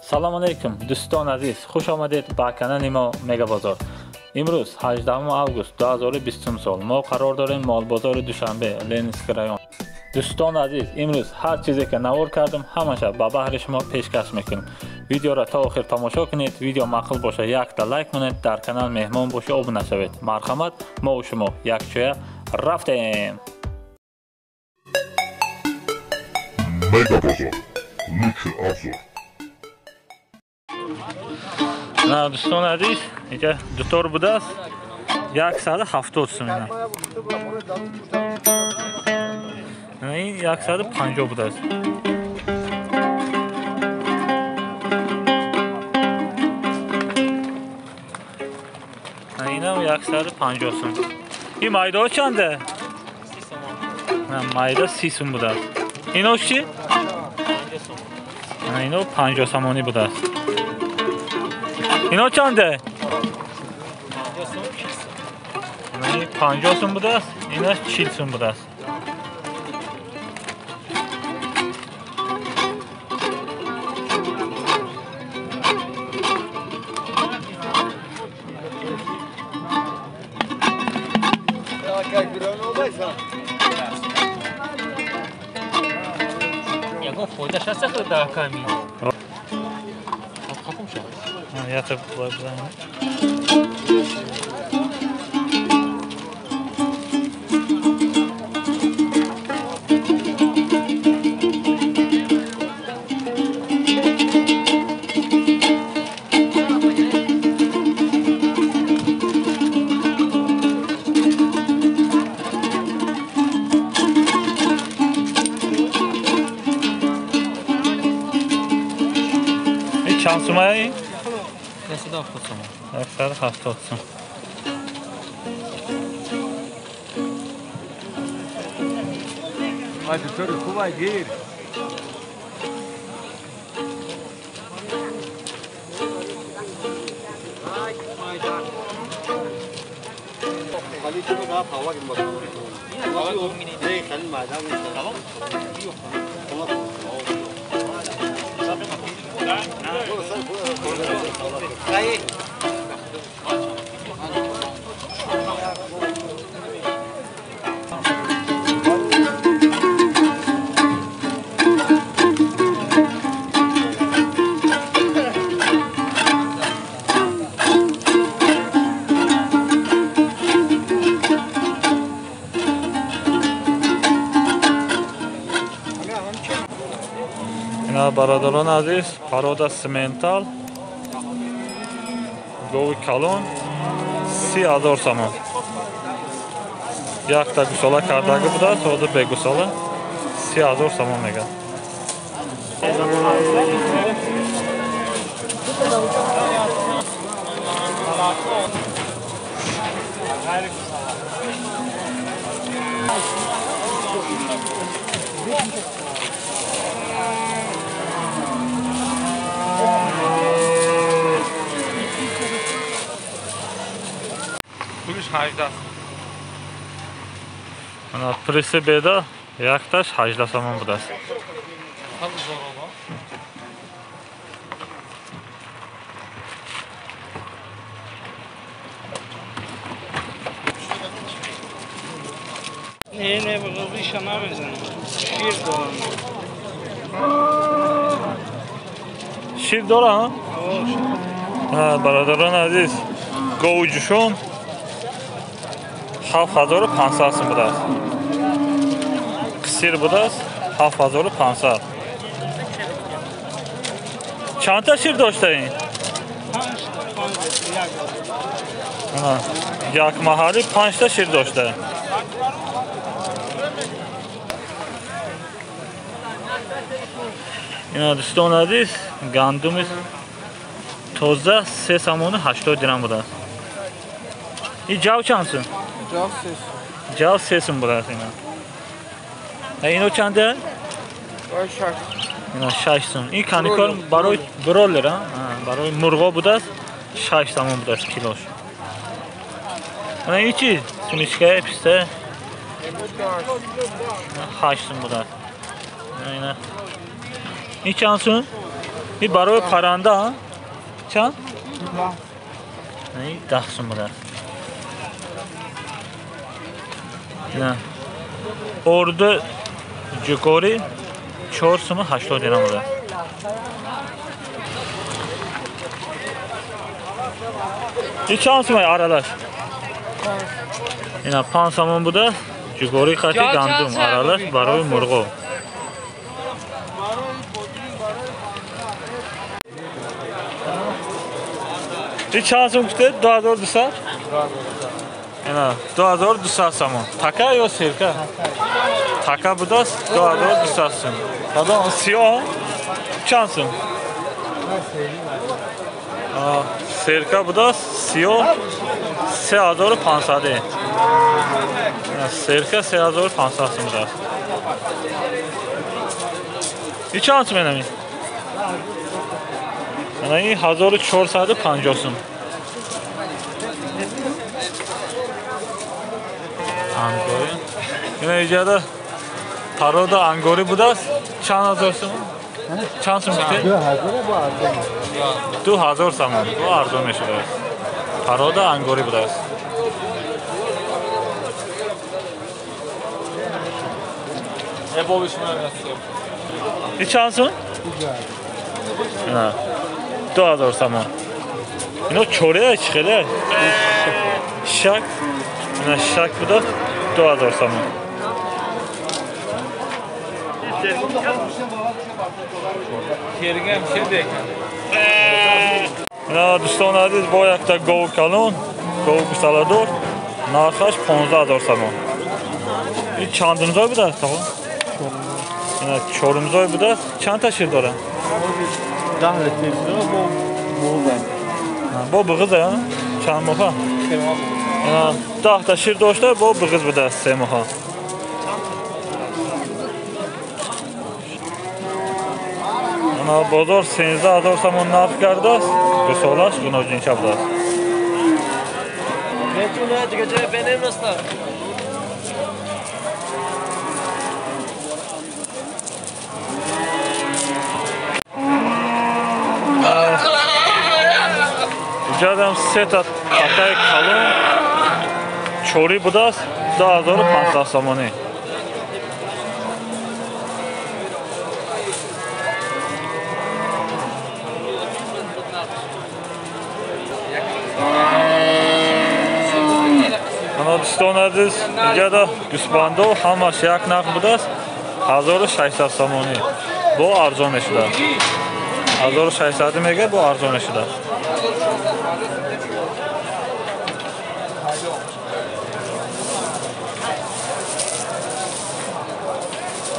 Салом алейкум дӯстон азиз, хуш омадед ба канали мо Мегабозор. Имрӯз 18 август 2020 сол мо қарор дорем молбозори Душанбе, Ленинский район. Дӯстон азиз, имрӯз ҳар чизе ки навор кардам ҳамаша ба баҳри шумо пешкаш мекунем. Видеоро то охир тамошо кунед, видео маъқул боша якта лайк монед, дар канал меҳмон боша обуна шавед. Марҳамат, мо ва шумо якҷоя рафтем. Мегабозор. Лучший обзор. На дӯстон азиз, инҷа дутор будааст 170 сум. Ин 150 будааст. Инам 150 сум. Ин майдао чанде? Майда 30 сум будааст. Ино чӣ? Ино 50 сомонӣ будааст. Ино чанде? 50 сум будааст, инаш 40 сум будааст. Ягон фоидаш ҳаст дар ками? Я тебе бизанам. Чанд сумаи? 170 сум. 170 сум. Ай дутори хуб ай гир. Бародарон азиз, парода симентал гови калон 30,000 сомон. Якта гусола кардаги будааст, ҳозир бегусола 30,000 сомон мегӯяд. Пулиш 18. Ана приси беда якташ 18 сомон будааст. Не, не, риша намезанам. Шир дорам. Шир дора, ҳа? Бародарон азиз, гову ҷушон 7500 сум будааст. Қисир будааст 7500. Чандта шир доштаин? Як маҳалли 5та шир дошта. Ина дӯстон азиз, гандуми тоза 3 сомони 80 дирам будааст. Ин ҷав чанд сум? Ҷав 3 сум. Ҷав 3 сум будааст ина. Ино чанде? 6. Ина 6 сум. Ин каникор барои броллер, барои мурғо будааст, 6 сомон будааст килош. Ана ин чи? Сумичкаи писта 8 сум будааст. Ина. Ин чанд сум? Ин барои парранда чанд? 10 сум будааст. Орду ҷукорӣ 4 суму 80 дирам будааст. Ин чанд сум аралаш? Ина 5 сомон будааст. Ҷугорӣ қати гандум аралаш барои мурғо. Ин чанд сум гуфтед? 2200? Ина 2200 сомон. Така ё серка? Така будааст 2200 сум. Кадом сиёҳ? Чанд сум? Серка будааст сиёҳ 3500. Серка 3500 сум будааст. Ин чанд сум инами? Ана ин 1450 сум. Ангорӣ. Ина иҷода парода ангорӣ будааст. Чанд ҳазор сум? Чанд сум гуфтед? 2000 сомон. Бо арзон мешудааст. Парода ангорӣ будааст. Ин чанд сум? 2000 сомон. Ино чорея чӣ хеле? Шак. Ина шак будааст 2000 сомон. Ина дӯстони азиз, бо якта гов калон, гов гусаладор, нархаш 15000 сомон. Ин чандумзой будааст оғо? Ина чорумзой будааст. Чанд та шир дорад? 10 литр бо буғуз. Бо буғуз, чанд моҳа? Ина 10 та шир дошта, бо буғуз будааст 3 моҳа. Ана бозор 13000 сомон нарх кардааст. Гусолаш гуноҷинча будааст. Иҷадам се та такаи калон чорӣ будааст 2500 сомонӣ. Ана дӯстони азиз, иҷада гӯсфандо ҳамаш як нарх будааст 1600 сомонӣ. Бо арзон мешудааст. 1600 мега бо арзон мешудааст.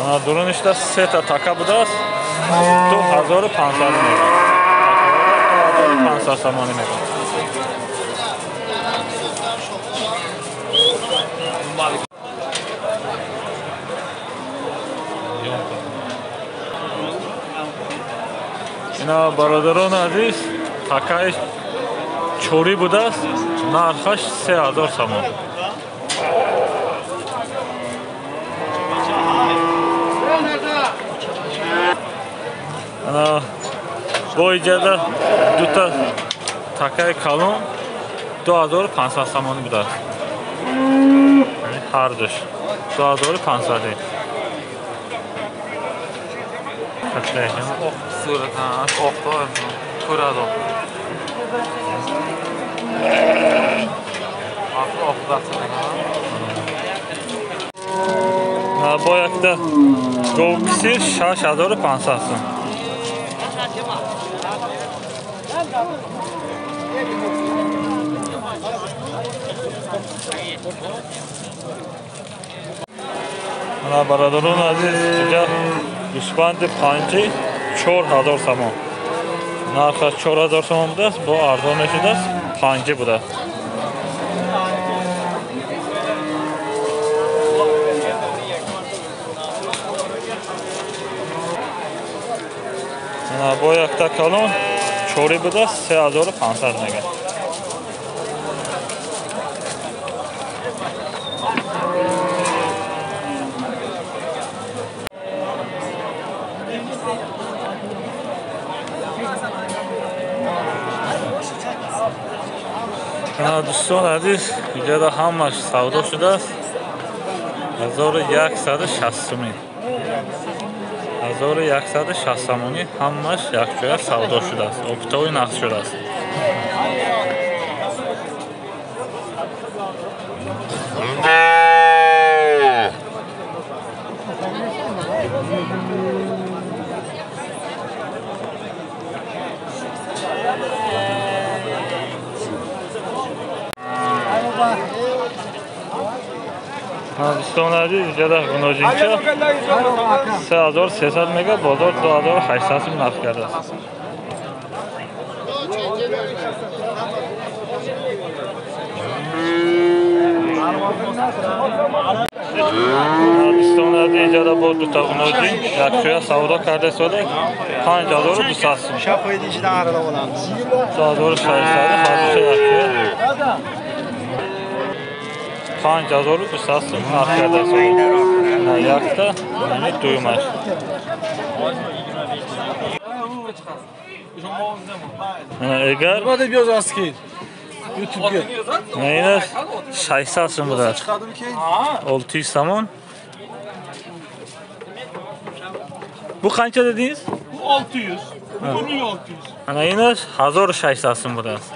Ана дурунишда се та така будааст 2500 мега. 2500 сомонӣ мега. Ина бародарони азиз, такаи чорӣ будааст, нархаш 3000 сомон. Ана бо иҷода дута такаи калон 2500 сомонӣ будааст. Ҳардуш 2500. Бо якта говкисир 6500 сум. Ана бародарони азиз, инҷа гӯсфанди панҷи 4000 сомон. Нархаш 4000 сомон будааст, бо арзон мешудааст, панҷи будааст. Ана бо якта калон чорӣ будааст, 3500 мега. Дӯстон азиз, иҷода ҳамаш савдо шудааст. 1160 сомонӣ. 1160 сомонӣ ҳамаш якҷоя савдо шудааст. Оптовый нақд шудааст. Дӯстон азиз, иҷода гуноҷинча 3300 мега, бозор 2800 сум нарх кардааст. Дӯстон азиз, иҷода бо дута гуноҷин якҷоя савдо карда истода 5200 сум. 2600 ҳардуша якҷоя 5200 сум нарх кардааст. Якта, яъне дуюмаш. Эгар Nima deb yozasiz keyin? YouTube'ga. Ина 600 сум будааст. 600 сомон. Bu qancha dedingiz? Bu 600. Bu 1600. Ana ina 1600 сум будааст.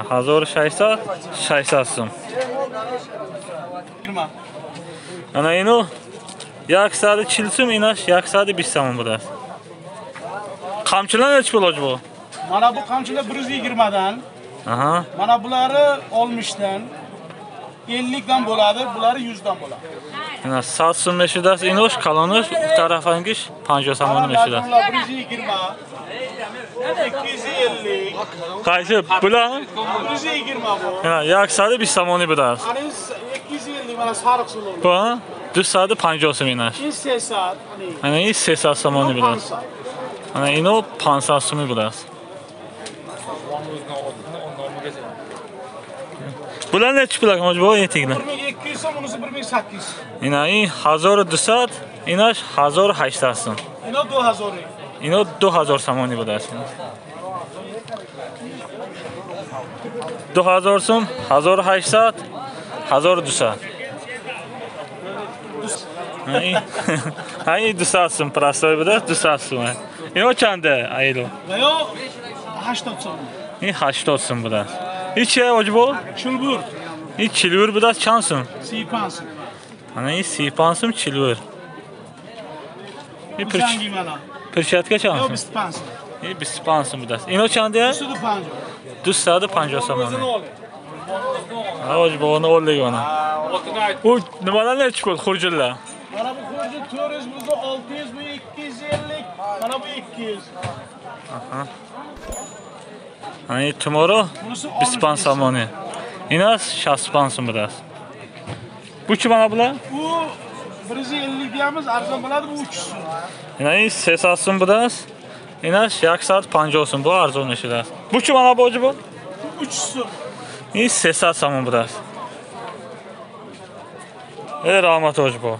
1600 600 сум. Ана ино 140 сум, инаш 120 сомон будааст. Qamchilar nechi pul bu? Mana bu qamchilar 120 dan. Aha. Mana bulari 60 dan. 50 dan bo'ladi, bulari 100 dan bo'ladi. Ина 100 сум мешудааст инош, калонош, тарафангиш 50 сомон мешудааст. 120. 250. Qaysi? Bular? 120 bu. Ина 120 сомонӣ будааст. Ana 250 mana sariq sulu. Bu 250 сум инаш. In 300. Ана ин 300 сомонӣ будааст. Ана ино 500 сумӣ будааст. Bular nechi pul aka? Bu etiklar. 1200 so'm, bunisi 1800. Ина ин 1200, инаш 1800 сум. Ино 2000. Ино 2000 сомонӣ будааст. 2000 сум, 1800, 1200. Ин 200 сум простой будааст, 200 сум. Ино чанде айдо? Ё 80 сом. Ин 80 сум будааст. Ин чи оҷбо? Чилбур. Ин чилбур будааст чанд сум? 35 сум. Ана ин 35 сум чилбур. Ин перчатка чанд сум? 25 сум. Ин 25 сум будааст. Ино чанде? 250. 250 сомонӣ. Оҷбо оны олдик она. U nimalar nechi pul xurjunlar? Mana bu xurjun 400, bu 600, bu 250, mana bu 200. Aha. Ани tomorrow 25 сомонӣ. Инас 65 сум будааст. Bu chi mana bular? Bu 150 deyamiz, arzon bo'ladi, bu 300 so'm. Ина ин 300 сум будааст. Инаш 150 сум, bu arzon мешудааст. Bu chi mana bu оҷи bu? 300 so'm. Ин 300 сомон будааст. Э раҳмат оҷбо.